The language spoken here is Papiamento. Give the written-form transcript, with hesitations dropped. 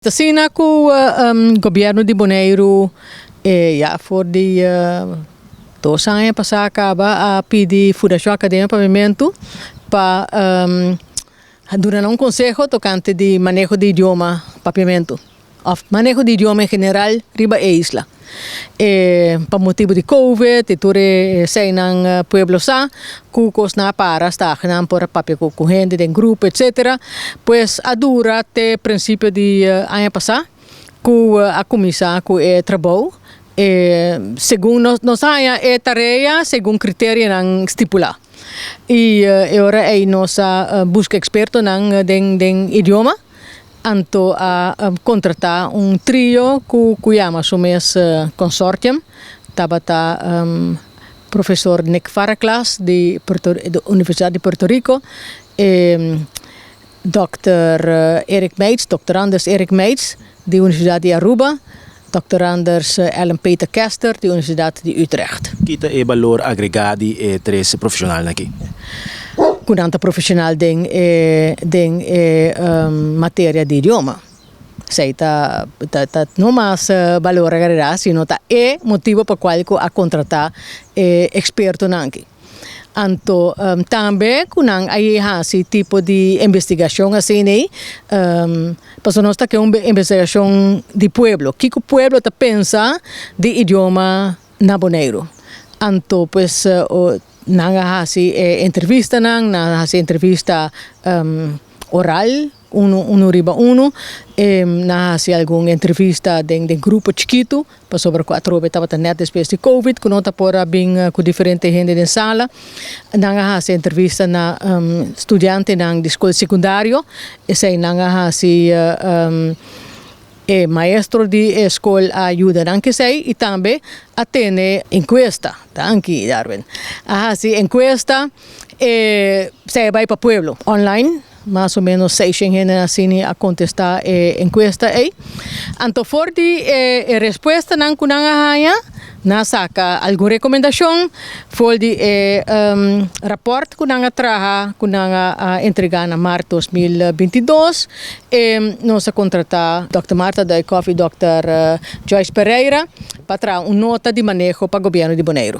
Asina ku gobièrnu di Boneiru ya for di 2 aña pasá kaba a pidi Fundashon Akademia Papiamentu pa duna un konseho tokante di maneho di idioma papiamentu òf maneho di idioma en general riba e isla. Pa motibu di COVID i tur eseinan, pueblo sa ku kosnan a para, nan por papia ku hende den grupo, etc. Pues a dura te prinsipio di aña pasá ku a kuminsá ku e trabou segun nos e tarea, segun kriterionan stipulá. I ora ei nos a buska ekspertonan den idioma, anto a kontratá un trio ku yama su mes consortium. Tabata profesor Nick Faraclas di Universidat di Puerto Rico, Dr. Erik Meits, Dr. Anders Erik Meits di Universidat di Aruba, Dr. Anders Ellen Peter Kester di Universidat di Utrecht. Ki ta e balor agregá di e tres profeshonalnan aki? Ku nan ta profeshonal den materia di idioma. Esei ta no mas balor agregá, sino ta e motibu pa kual a kontratá ekspertonan aki. Anto tambe ku nan a hasi tipo di investigashon asina, ne? Pasobra nos ta ke un investigashon di pueblo. Kiko pueblo ta pensa di idioma na Boneiru? Anto pues nan a hasi entrevistanan, nan a hasi entrevista oral, unu unu riba unu, nan a hasi algun entrevista den grupo chikitu, pasobra ku atrobe tabata net despues di COVID, ku no ta por a bin ku diferente hende den sala. Nan a hasi entrevista na studiantenan di skol sekundario, esei nan a hasi e maestro di skol a yuda nan ku esei, i tambe a tene enkuesta. Danki, Darwin. A hasi enkuesta, esei a bai pa pueblo online, mas o ménos 600 hende asina a kontestá e enkuesta ei. Anto for di e respuestanan ku nan a haña, nan a saka algun rekomendashon for di e rapport ku nan a traha, ku nan a entregá na mart 2022. Nos a kontratá Dr. Marta Dijkhoff i Dr. Joyce Pereira pa traha un nota di maneho pa gobièrnu di Boneiru.